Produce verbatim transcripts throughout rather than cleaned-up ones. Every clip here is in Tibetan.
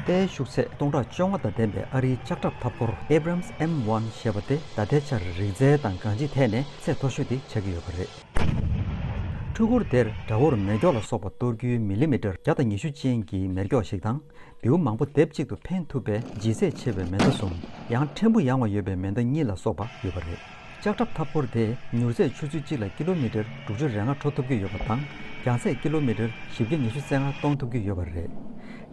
རྟའི་ཤུགས་ཚད་སྟོང་ཕྲག་བཅོ་ལྔ་དང་ལྡན་པའི་ཨ་རིའི་ལྕགས་ཁྲབ་འཐབ་འཁོར་Abrams M one ཞེས་པ་དེ་ད་ལྟའི་ཆར་རིག་རྩལ་དང་གང་ཅིའི་ཐད་ནས་ཚད་མཐོ་ཤོས་དེ་ཆགས་ཀྱི་ཡོད་པ་རེད། འཕྲུལ་འཁོར་དེར་དགྲ་བོར་མེ་སྒྱོགས་ལ་སོགས་པ་གཏོར་རྒྱུའི་མི་ལི་མི་ཊར་བརྒྱ་དང་ཉི་ཤུ་ཅན་གྱི་མེ་སྒྱོགས་ཤིག་དང་། མདེའུ་མང་པོ་སྡེབ་གཅིག་ཏུ་འཕེན་ཐུབ་པའི་ལྗིད་ཚད་ཆེ་བའི་མེ་མདའ་གསུམ། ཡང་ཕྲན་བུ་ཡངས་པ་ཡོད་པའི་མེ་མདའ་གཉིས་ལ་སོགས་པ་ཡོད་པ་རེད། ལྕགས་ཁྲབ་འཐབ་འཁོར་དེས་མྱུར་ཚད་ཆུ་ཚོད་གཅིག་ལ་ཀི་ལོ་མི་ཊར་དྲུག་ཅུ་རེ་ལྔ་འཕྲོ་ཐུབ་ཀྱི་ཡོད་པ་དང་། རྒྱང་ཚད་ཀི་ལོ་མི་ཊར་བཞི་བརྒྱ་ཉི་ཤུ་རྩ་ལྔ་གཏོང་ཐུབ་ཀྱི་ཡོད་པ་རེད།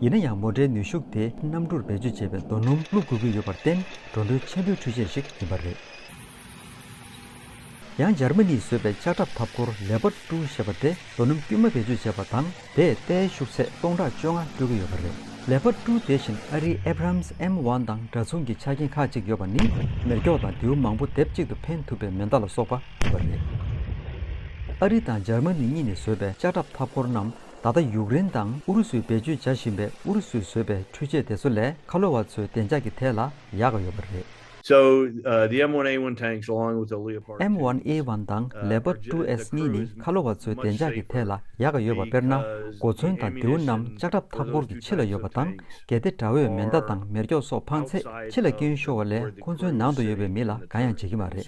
ཡིན་ན་ཡང་མོ་ཊའི་ནུས་ཤུགས་དེ་གནམ་གྲུར་བེད་སྤྱོད་བྱེད་པའི་རྡོ་སྣུམ་བླུགས་དགོས་ཀྱི་ཡོད་པར་བརྟེན། འགྲོ་གྲོན་ཆེན་པོའི་འཕྲུལ་ཆས་ཤིག་ཡིན་པ་རེད། ཡང་འཇར་མ་ནིས་བཟོས་པའི་ལྕགས་ཁྲབ་འཐབ་འཁོར་Leopard two ཞེས་པ་དེ་རྡོ་སྣུམ་དཀྱུས་མ་བེད་སྤྱོད་བྱས་པ་དང་། དེས་རྟའི་ཤུགས་ཚད་སྟོང་ཕྲག་བཅོ་ལྔ་སྤྲོད་ཀྱི་ཡོད་པ་རེད། Leopard two དེ་བཞིན་ཨ་རིའི་Abrams M one དང་འདྲ་མཚུངས་ཀྱི་ཆ་རྐྱེན་ཁག་ཅིག་ཡོད་པ་ནི། མེ་སྒྱོགས་དང་མདེའུ་མང་པོ་སྡེབ་གཅིག་ཏུ་འཕེན་ཐུབ་པའི་མེ་མདའ་ལ་སོགས་པ་ཡོད་པ་རེད། ཨ་རི་དང་འཇར་མ་ནི་གཉིས་ནས་བཟོས་པའི་ལྕགས་ཁྲབ་འཐབ་འཁོར་རྣམས་ད་ལྟ་ཡུཀ་རེན་དང་ཨུ་རུ་སུས་བེད་སྤྱོད་བྱ་བཞིན་པའི་ཨུ་རུ་སུས་བཟོས་པའི་འཕྲུལ་ཆས་དེ་ཚོ་ལས་ཁ་ལོ་བ་ཚོའི་བདེ་འཇགས་ཀྱི་ཐད་ལ་ཡག་ག་ཡོད་པ་རེད། So, uh, the M one A one tanks, along with the Leopard M one A one དང་Leopard two S གཉིས་ནི་ཁ་ལོ་བ་ཚོའི་བདེ་འཇགས་ཀྱི་ཐད་ལ་ཡག་ག་ཡོད་པ་དཔེར་ན། གོ་མཚོན་དང་མདེའུ་རྣམས་ལྕགས་ཁྲབ་འཐབ་འཁོར་གྱི་ཕྱི་ལ་ཡོད་པ་དང་། གལ་ཏེ་དགྲ་བོས་མེ་མདའ་དང་མེ་སྒྱོགས་སོགས་འཕངས་ཚེ་ཕྱི་ལ་སྐྱོན་ཤོར་བ་ལས་ཁོ་ཚོའི་ནང་དུ་ཡོད་པའི་མི་ལ་གང་ཡང་བྱེད་ཀྱི་མ་རེད།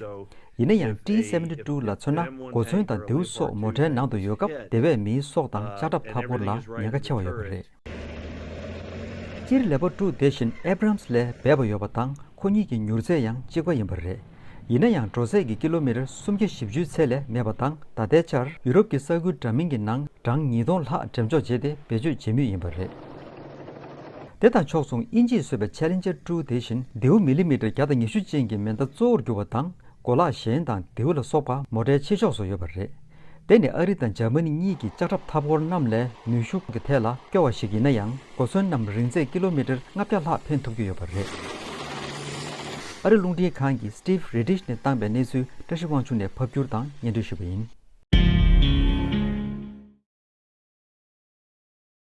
ཡིན་ན་ཡང་T seventy two ལ་མཚོན་ན་གོ་མཚོན་དང་མདེའུ་སོགས་མོ་ཊའི་ནང་དུ་ཡོད་སྐབས་དེ་བས་མིའི་སྲོག་དང་ལྕགས་ཁྲབ་འཐབ་འཁོར་ལ་ཉེན་ཁ་ཆེ་བ་ཡོད་པ་རེད། སྤྱིར་Leopard two དེ་བཞིན་Abrams ལས་སྦས་པ་ཡོད་པ་དང་ཁོ་གཉིས་ཀྱི་མྱུར་ཚད་ཡང་གཅིག་པ་ཡིན་པ་རེད། ཡིན་ན་ཡང་འགྲོ་ཚད་ཀྱི་ཀི་ལོ་མི་ཊར་སུམ་བརྒྱ་བཞི་བཅུའི་ཚད་ལས་མེད་པ་དང་ད་ལྟའི་ཆར་ཡུ་རོབ་ཀྱི་ས་ཁུལ་འདྲ་མིན་གྱི་ནང་གྲངས་ཉིས་སྟོང་ལྷག་འགྲེམས་འཇོག་བྱས་ཏེ་བེད་སྤྱོད་བྱེད་མུས་ཡིན་པ་རེད། དེ་དང་ཕྱོགས་མཚུངས་དབྱིན་ཇིས་བཟོས་པའི་Challenger two དེ་བཞིན་མདེའུ་མི་ལི་མི་ཊར་བརྒྱ་དང་ཉི་ཤུ་ཅན་གྱི་མེ་མདའ་གཙོ་བོར་གྱུར་པ་དང་གོ་ལག་གཞན་དང་མདེའུ་ལ་སོགས་པ་མོ་ཊའི་ཕྱི་ཕྱོགས་སུ་ཡོད་པ་རེད། དེ་ནི་ཨ་རི་དང་འཇར་མ་ནི་གཉིས་ཀྱི་ལྕགས་ཁྲབ་འཐབ་འཁོར་རྣམས་ལས་ནུས་ཤུགས་ཀྱི་ཐད་ལ་སྐྱོ་བ་ཞིག་ཡིན་ན་ཡང་གོ་མཚོན་རྣམས་རིང་ཚད་ཀི་ལོ་མི་ཊར་ལྔ་བརྒྱ་ལྷག་འཕེན་ཐུབ་ཀྱི་ཡོད་པ་རེད། ཨ་རི་རླུང་འཕྲིན་ཁང་གི་Steve Redish ནས་བཏང་པའི་གནས་ཚུལ་བཀྲ་ཤིས་དབང་ཕྱུག་ནས་ཕབ་བསྒྱུར་དང་སྙན་སྒྲོན་ཞུས་པ་ཡིན།